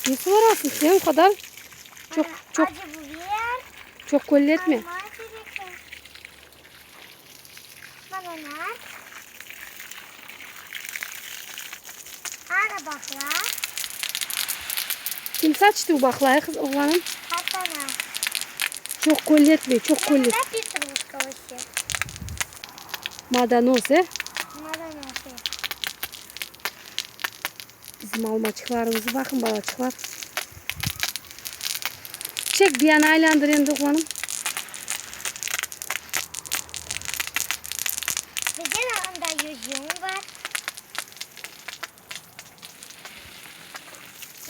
Ne suvarasıñ sen o qadar? Çoq, çoq, Acı biber. çoq kölletme. Alma teregi. Mana nar. Ana baqla. Kim saçtı o baqlayı, qız, oğlanım? Qartana. Çoq kölletme, çoq köllet. Mında petruşka öse. Madanoz, e? Madanoz, e. Bizim almaçıqlarımıznı baqın, balaçıqlar. Çek, bir yana aylandır endi, oğlanım. Bizde anda yüzüm bar.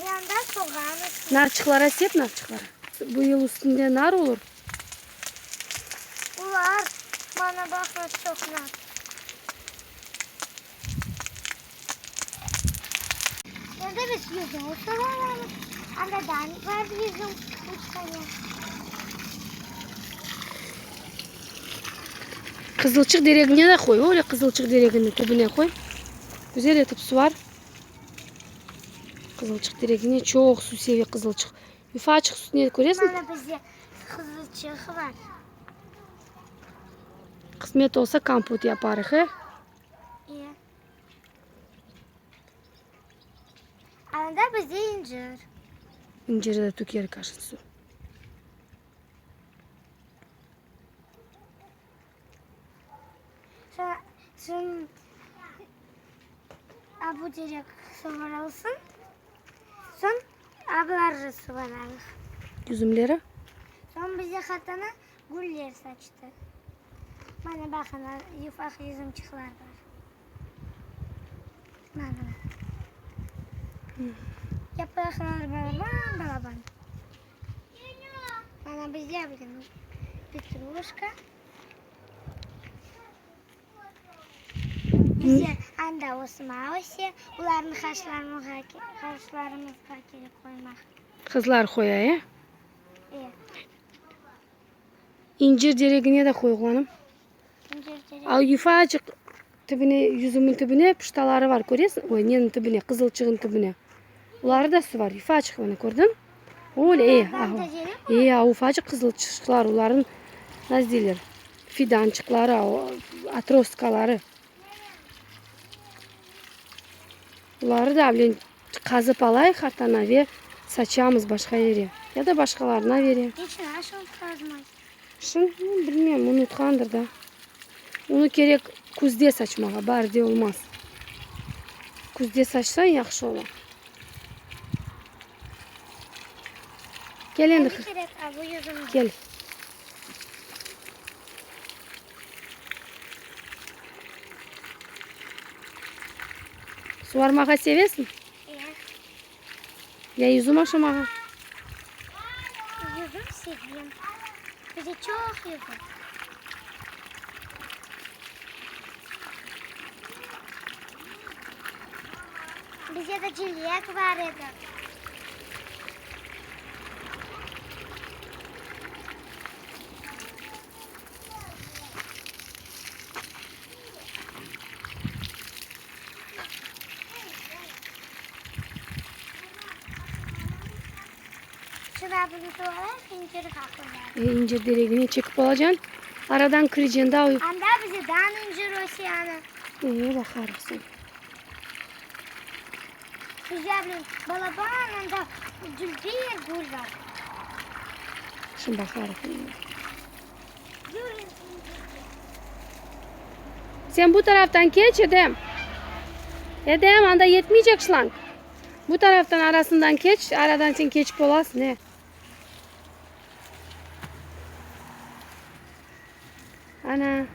Yanda soğan öse. Narçıqlara sep, narçıqlara. Bu yıl üstünde nar olur. Olar, mana baqıñız, çoq nar. Endi biz yüzüm usulamamız. Anda da bar yüzüm üç tane. Qızılçıq deregine de qoy, öyle qızılçıq dereginiñ tübüne qoy. Güzel etip suvar. Qızılçıq deregine çoq suv seve qızılçıq. Yufaçıq üstüne köresiñ. Mana bizde qızılçıq bar. Qısmet olsa kompot yaparıq, e? Anda bizde incir. İnciri de tökerik aşın su. Soñ bu terek suvarılsın. Soñ abları suvararıq. Yüzümleri? Soñ bizde hatana Güller saçtı. Mana baqın, yufaq yüzümçıqlar bar. Mana. Yapraqları balaban, balaban. Mana bizde bugün petruşka. Bizde anda osma öse. Olarnı haşlarımızğa kerek qoymaq. Qızlar qoya, e? İncir deregine de qoy, oğlanım. Al, yufacıq tübüne, yüzümiñ tübüne pıştaları bar, köresiñ? Oy, neniñ tübüne, qızılçığıñ tübüne. Oları da su bar, yufacıq, mına, kördiñ? Öyle, e, a, e, a, ufacıq qızılçıqlar, olarnıñ, nasıl deyler, fidançıqları, otrostkaları. Oları da avlen qazıp alayıq artana ve saçamız başqa yere, ya da başqalarına verem. Niçün aşın qazmay? Şın, bilmem, unutqandır da. Onı kerek küzde saçmağa, baarde olmaz. Küzde saçsañ yahşı ola. Kel endi. Kel. Suvarmağa sevesiñ? Ya yüzüm aşamağa? Yüzüm sevem. Bize çoq yüzüm. Bize de cilek bar edi. İncir deregine çekip olacañ, aradan kireceñ da. Anda bize dam incir öse ana. E, baqarıq soñ. Güzel balaban anda dülber gül bar. Şimdi baqarıq. Sen bu taraftan keç, Edem. Edem, anda yetmeycek şlang. Bu taraftan arasından keç, aradan sen keçip olasıñ, e. Ana.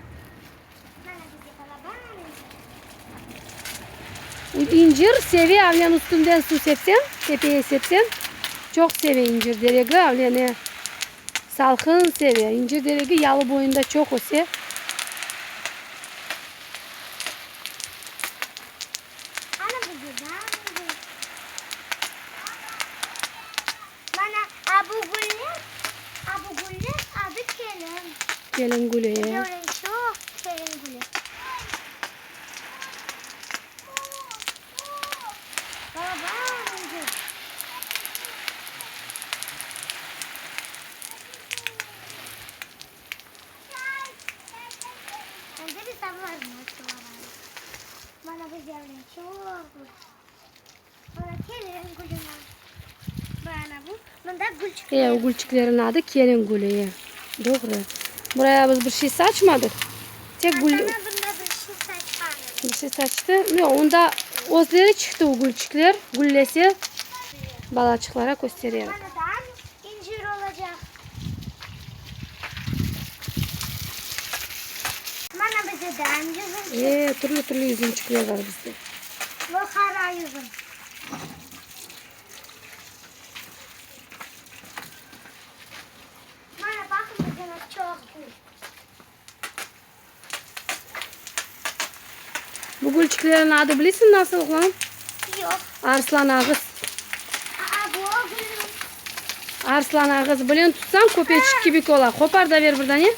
İncir seve, avlen üstünden suv sepseñ, tepeye sepseñ, çoq seve incir deregi, avlen, e. Salqın seve. İncir teregi yalı boyunda çoq öse. Ana bizde daa ne? Mana a bu güller, a bu güller adı kelin. Kelin gülü, e. Bizde çoq kelin gülü. Baba, incir. Mana bu zerrin çoq gül. Mana kelin gülüni. Mana bu. Mında gülçikler. E, o gülçiklerin adı kelin gülü, e. Doğru. Buraya biz bir şey saçmadıq. Tek gül... Qartana bunda bir şey saçqan edi. Bir şey saçtı. Yoq, onda özleri çıqtı o gülçikler. Güllese, balaçıqlara köstererik. Mana daa incir olacaq. Mana bize daa yüzümçik. E, türlü-türlü yüzümçikler bar bizde. Bu qara yüzüm. Mana baqın bize nasıl çoq gül. Bu gülçiklerniñ adı bilesiñ nasıl, oğlan? Yoq. Arslan ağız. Aa, bu o gülniñ. Arslan ağız. Bilen tutsañ, köpeçik kibik ola. Qopar da ber bir dane,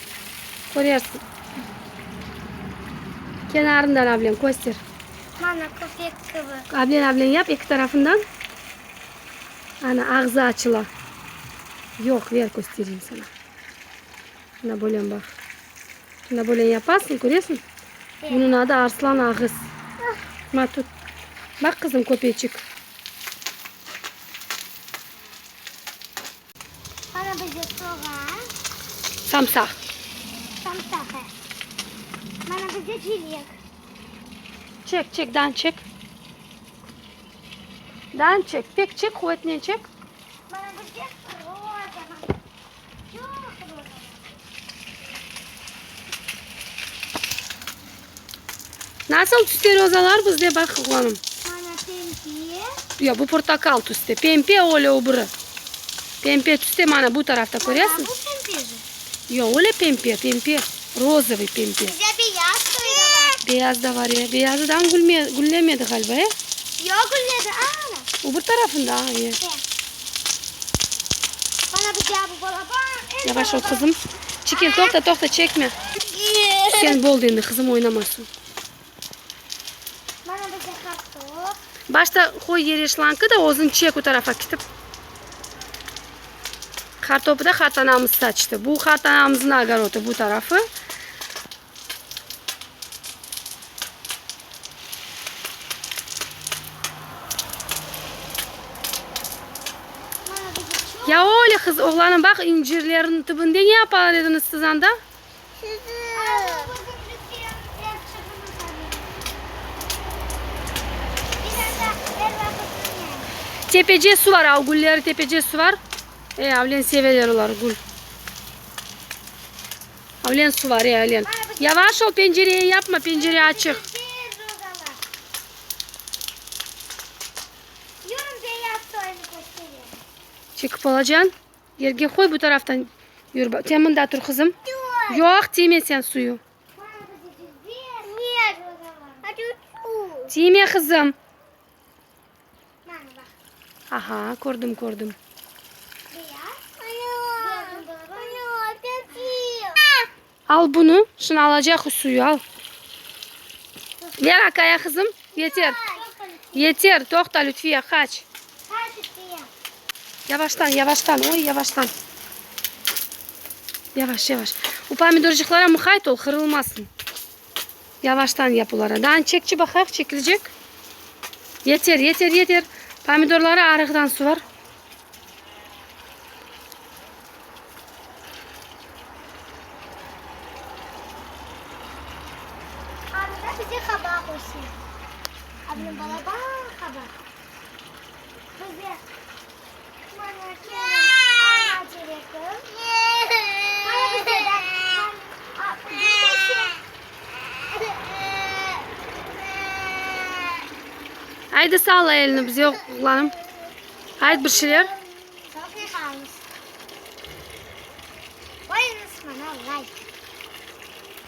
körersiñ. Kenarından ablen, köster. Mana köpek kibi. Ablen, ablen yap, eki tarafından. Ana, ağzı açıla. Yoq, ver köstereyim saña. Mına böyle baq. Mına böyle yapasıñ, köresiñ? Bunıñ adı arslan ağız. Ma, tut. Baq, qızım, köpeçik. Mana bize soğan. Samsaq. Samsaq, he. Mana bize cilek. Çek, çek, dan çek. Dan çek, pek çek, quvetnen çek. Mana bize roza. Çoq roza. Nasıl tüste rozalar bizde, baq, oğlanım. Mana pempe. Yoq, bu portaqal tüste. Pempe öyle o biri. Pempe tüste mana bu tarafta, köresiñ? Mana bu pempe je. Yoq, öyle pempe, pempe, rozovıy pempe. Bizde beyaz soyu da bar. Beyaz da bar, e. Beyazı daa güllemedi ğaliba, e? Yoq, gülledi, ana. O bir tarafında, a, e. E. Mana bizde bu balaban, eñ Yavaş ol, balaban. qızım. Çekil, toqta, toqta, çekme. Sen boldı endi, qızım, oynamasın. Mana bizde qartop. Başta qoy yere şlankı da, özüñ çek o tarafa ketip. Qartopı da qartanamız saçtı. Bu qartanamıznıñ ogorotı bu tarafı. Mana bizde çoq. Ya öyle, qız, oğlanım, baq, incirlerniñ tübünde ne yapalar ediñiz siz anda? Tepece su var, av gülleri tepece su var. E, avlen seveler olar gül. Avlen su var, e, avlen. Yavaş ol, pencereye yapma, pencere açıq. Çekip olacañ. Yerge qoy, bu taraftan yür. Sen mında tur, qızım. Yoq, tiyme sen suyu. Tiyme, qızım. Aha, kördim, kördim. Al bunı, şunı alacaq suyu, al. Ver aqaya, qızım, yeter. Yeter, toqta, Lütfiye, qaç. Yavaştan, yavaştan, oy, yavaştan. Yavaş, yavaş. O pomidorcıqlara muqayt ol, qırılmasın. Yavaştan yap olara. Daa çekçi baqayıq, çekilecek. Yeter, yeter, yeter. Pomidorları arıqtan suvar. Anda bize qabaq öse. Ablam balaban qabaq. Bize mana kelin alma teregi. Mana bize de gül öse. Aydı salla elini bize, oğlanım. Ayt bir şeyler. Çoq yıqañız. Qoyuñız mana layk.